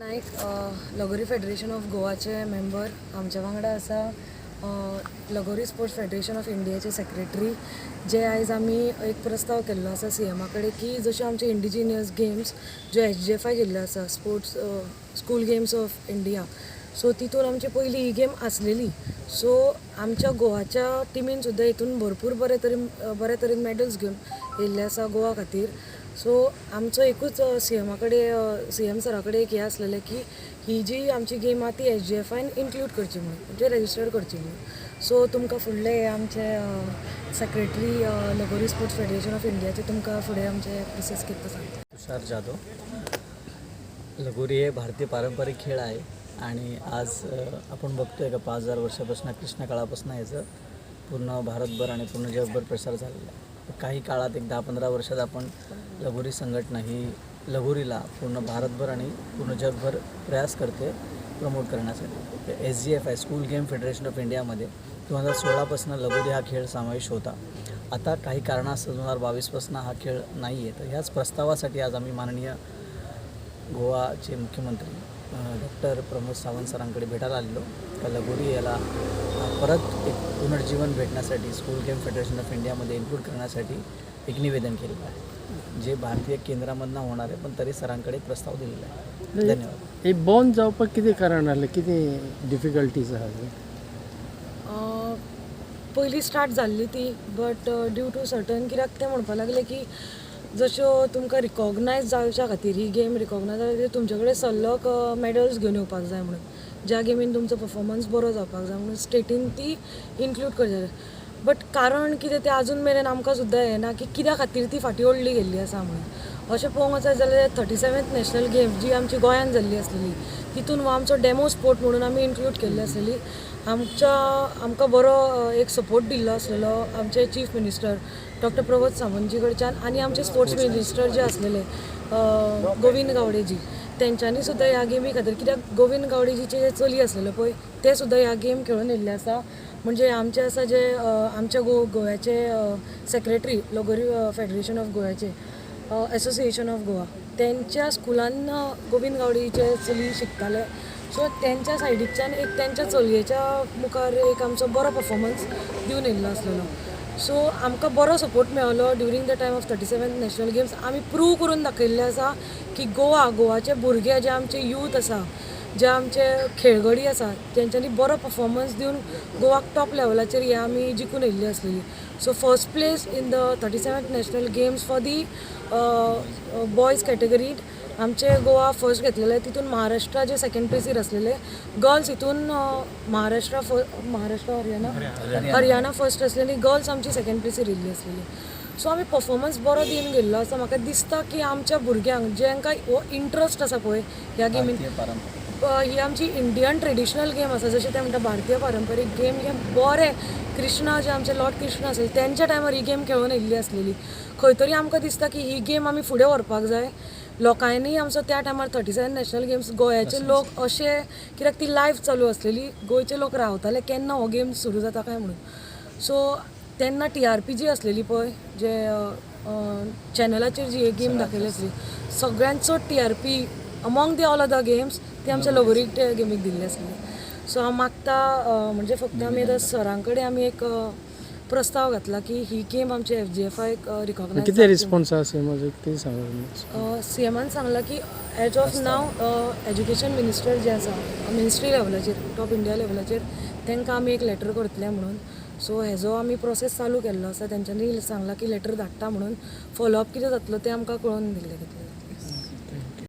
नायक, लगोरी federation of गोवाचे member. आमच्या वांगडा आसा लगोरी स्पोर्ट्स फेडरेशन ऑफ इंडियाचे सेक्रेटरी, जे आयज आमी एक प्रस्ताव केल्लो आसा सीएमा कडेन की जश्यो आमचे इंडिजिनियस गेम्स ज्यो एसजीएफआय केल्ल्यो आसा, Sports School Games of India, so तितून आमची पयली ही गेम आसलेली. सो आमच्या गोवाच्या टिमीन सुद्दां हितून भरपूर बरे तरेन मॅडल्स घेवन येयल्ले आसा गोवा खातीर. सो आमचो एकूच सीएमा कडेन, सीएम सरा कडेन एक हें आसलेलें की ही जी आमची गेम आहा ती एसजीएफआयन इन्क्लूड करची म्हणून, म्हणजे रेजिस्टर करची म्हणून. सो तुमकां फुडले हे आमचे सेक्रेटरी, लगोरी स्पोर्ट्स फेडरेशन ऑफ इंडियाचे, तुमकां फुडें आमचे प्रोसेस कितें तो सांगता. तुषार जाधव. लगोरी हे भारतीय पारंपरिक खेळ आहे आणि आज आपण बघतोय का 5000 वर्षापासून, कृष्ण काळापासून याचं पूर्ण भारतभर आणि पूर्ण जगभर प्रसार झालेला आहे. तर काही काळात, एक 10-15 वर्षात आपण लगोरी संघटना ही लगोरीला पूर्ण भारतभर आणि पूर्ण जगभर प्रयास करते प्रमोट करण्यासाठी. एसजीएफआय, स्कूल गेम फेडरेशन ऑफ इंडियामध्ये 2016पासून लगोरी हा खेळ समावेश होता. आता काही कारणास्तव 2022पासून हा खेळ नाही आहे. तर ह्याच प्रस्तावासाठी आज आम्ही माननीय गोवाचे मुख्यमंत्री डॉक्टर प्रमोद सावंत सरांकडे भेटायला आलेलो का लगोरी याला परत एक पुनर्जीवन भेटण्यासाठी, स्कूल गेम फेडरेशन ऑफ इंडियामध्ये इन्क्लूड करण्यासाठी एक निवेदन केलेलं आहे, जे भारतीय केंद्रामधनं होणार आहे, पण तरी सरांकडे एक प्रस्ताव दिलेला आहे. धन्यवाद. हे बंद जावपाक कितें कारण आसलें? कितें डिफिकल्टीज आहा? पयलीं स्टार्ट जाल्ली ती, बट ड्यू टू सर्टन, कित्याक ते म्हणपाक लागले की जश्यो तुमकां रिकॉग्नायज जावच्या खातीर, ही गेम रिकॉग्नायज जावच्या खातीर तुमचे कडेन सलग मॅडल्स घेवन येवपाक जाय म्हणून, ज्या गेमीन तुमचो परफॉर्मन्स बरो जावपाक जाय म्हणून स्टेटीन ती इन्क्लूड करचे. बट कारण कितें तें आजून मेरेन आमकां सुद्दां हें ना की कित्या खातीर ती फाटीं ओडली गेल्ली आसा म्हणून. अशें पळोवंक वचत जाल्यार 37th national games जी आमची गोंयांत जाल्ली आसलेली, तितून हो आमचो डेमो स्पोर्ट म्हणून आमी इन्क्लूड केल्ली आसलेली. आमकां बरो एक सपोर्ट दिल्लो आसलेलो आमचे chief minister doctor Pramod Sawantji कडच्यान आनी आमचे स्पोर्ट्स मिनिस्टर जे आसलेले गोविंद गावडेजी, तेंच्यांनी सुद्दां ह्या गेमी खातीर, कित्याक गोविंद गावडेजीचे जे चली आसलेले पळय, ते सुद्दां ह्या गेम खेळून येयल्ले आसा. म्हणजे आमचे आसा जे आमच्या गोव्याचे सेक्रेटरी, लगोरी फेडरेशन ऑफ गोव्याचे, एसोसिएशन ऑफ गोवा, तेंच्या स्कुलान गोविंद गावडीचे चली शिकताले. सो तेंच्या सायडीकच्यान एक तेंच्या चलयेच्या मुखार एक आमचो बरो परफॉर्मन्स दिवन येयल्लो आसलेलो. सो आमकां बरो सपोर्ट मेळ्ळो during the time of 37 National Games. आमी प्रूव करून दाखयल्लें आसा की गोवाचे भुरगे जे आमचे यूथ आसा, जे आमचे खेळगडी आसा, तेंच्यांनी बरो परफॉर्मन्स दिवन गोवाक टॉप लेवलाचेर हे आमी जिखून येयल्ली आसलेली. So first place in the 37th National Games for the boys कॅटेगरीत आमचे गोवा फर्स्ट घेतलेले. तितून महाराष्ट्रा जे सेकंड प्लेसीर आसलेले. गर्ल्स हितून महाराष्ट्रा, महाराष्ट्र, हरियाणा, हरियाणा फर्स्ट आसलेली. गर्ल्स आमची सेकंड प्लेसीर येयल्ली आसलेली. सो आमी परफॉर्मन्स बरो दिवन गेल्लो आसा. म्हाका दिसता की आमच्या भुरग्यांक जेंकां हो इंट्रस्ट आसा पळय ह्या गेमीन, भारतीय पारंपरिक ही आमची इंडियन ट्रेडिशनल गेम आसा. जशें ते म्हणटा, भारतीय पारंपरीक गेम हे बरे कृष्णा, जे आमचे लॉर्ड कृष्ण आसले, तेंच्या टायमार ही गेम खेळून येयल्ली आसलेली. खंय तरी आमकां दिसता की ही गेम आमी फुडें व्हरपाक जाय. लोकांनी आमचो त्या टायमार 37 नॅशनल गेम्स, गोंयाचे लोक अशे, कित्याक ती लायव्ह चालू आसलेली, गोंयचे लोक रावताले केन्ना हो गेम सुरू जाता काय म्हणून. सो तेन्ना टीआरपी जी आसलेली पळय, जे चॅनलाचेर जी एक गेम दाखयली आसली, सगळ्यांत चड TRP among the all other games ती आमच्या लगोरी गेमीक दिल्ली आसली. सो हांव मागता, म्हणजे फक्त आमी आतां सरां कडेन आमी एक प्रस्ताव घातला की ही गेम आमची एसजीएफआयक रिकॉग्नायज. कितें रिस्पॉन्स आसा सीएमाचो, कितें सांगता? सीएमान सांगलां की as of now education minister जे आसा मिनिस्ट्री लेवलाचेर, टॉप इंडिया लेवलाचेर, तांकां आमी एक लेटर करतले म्हणून. सो हेजो आमी प्रोसेस चालू केल्लो आसा. तेंच्यांनी सांगलां की लेटर धाडटा म्हणून. फॉलोअप कितें जातलो तें आमकां कळोवन दिल्लें कितलें.